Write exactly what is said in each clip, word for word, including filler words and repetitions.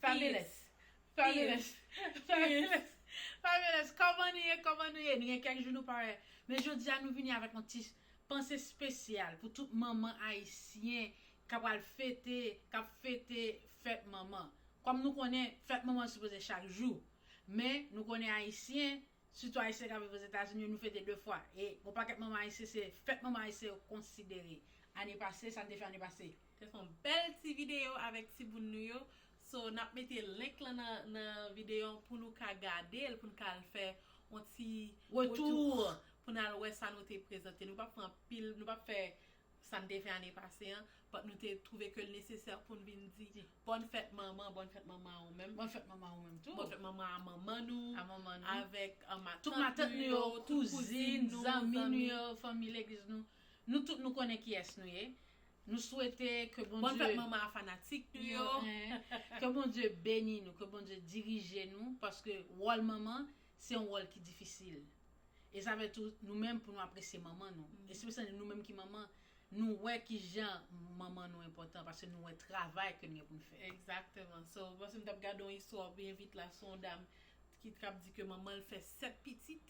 Fabulous. Fabulous. Fabulous. Fabulous. Kòman nou ye? Kòman nou ye? Nou gen kèk jou nou pa wè. Men jodi a nou vini avèk yon ti panse espesyal pou tout manman ayisyen k ap al fete, k ap fete fèt manman. Kòm nou konnen, fèt manman sipoze chak jou. Men nou konnen ayisyen, sitou ayisyen k ap viv Ozetazini, nou fete de fwa. E yon pakèt manman ayisyen, se fèt manman ayisyen yo konsidere. Ane pase, sa n te fè ane pase? Te fè yon bèl ti videyo avèk timoun nou yo. So, n ap mete link lan nan, nan videyo an pou nou ka gade l, pou nou ka al fè yon ti Retou. Retou, pou n al wè sa nou te prezante. Nou p ap fè anpil, nou p ap fè sa n te fè ane pase an, but nou te twouve ke l nesesè pou n vin di Di. Bòn fèt manman, bòn fèt manman a ou menm. Bòn fèt manman ou menm tou. Bòn fèt manman a manman nou, A manman nou. Avèk, uh, matant Tout matant nou yo, nou yo, tout kouzin kouzin nou, zanmi nou zanmi. Yo, fanmi legliz nou. Nou tout nou konnen kiyès nou ye. Nou swete ke Bòn fèt Bondye manman a fanatik nou yo. Yo, eh, ke Bondye beni nou, ke Bondye dirije nou, paske wòl manman, se yon wòl ki difisil. E sa fè tou, nou menm, pou nou apresye manman nou. Mm. Espesyalman nou menm ki manman, nou wè ki jan manman nou enpòtan, paske nou wè travay ke n gen pou n fè. Egzakteman. So, paske m t ap gade yon istwa byen vit la, se yon dam ki t ap di ke manman l fè sèt pitit,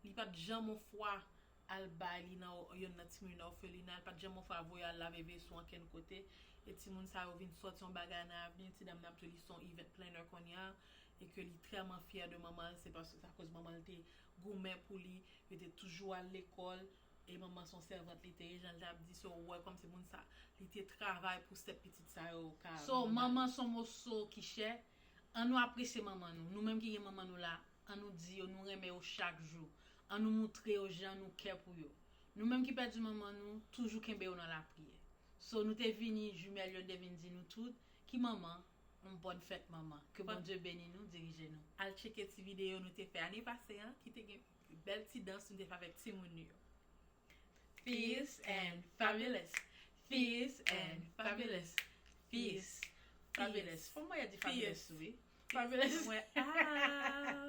li pa t janm yon fwa al bay li nan o-, yonn nan timoun nan òfelina, li pa t janm yon fwa voye al lave veso ankenn kote. E timoun sa yo vin sòti yon bagay nan avni, ti dam nan ap di li se yon event planner kounye a, e ke li trèman fyè de manman l, se paske se akoz manman l te goumen pou li, yo te toujou al lekòl, e manman se yon sèvant li te ye, jan l t ap di, so, ou wè kòmsi moun sa, li te travay pou sèt pitit sa yo ka So, manman se yon moso ki chè, ann nou apresye manman nou. Nou menm ki gen manman nou la, ann nou di yo nou renmen yo chak jou. Ann nou moutre yo jan nou kè pou yo. Nou menm ki pèdi manman nou, toujou kenbe yo nan lapriyè. So, nou te vini, jimèl yo te vin di nou tout, ki manman, yon bòn fèt manman. Ke Bòn- Bondye beni nou, dirije nou. Al tcheke ti videyo nou te fè ane pase an, ki te gen bèl ti dans nou te fè avèk timoun nou yo. Fierce and fabulous. Fierce and fabulous. Fierce. Fabulous. Fò mwen di fabulous, wi. Fabulous. Mwen, ah.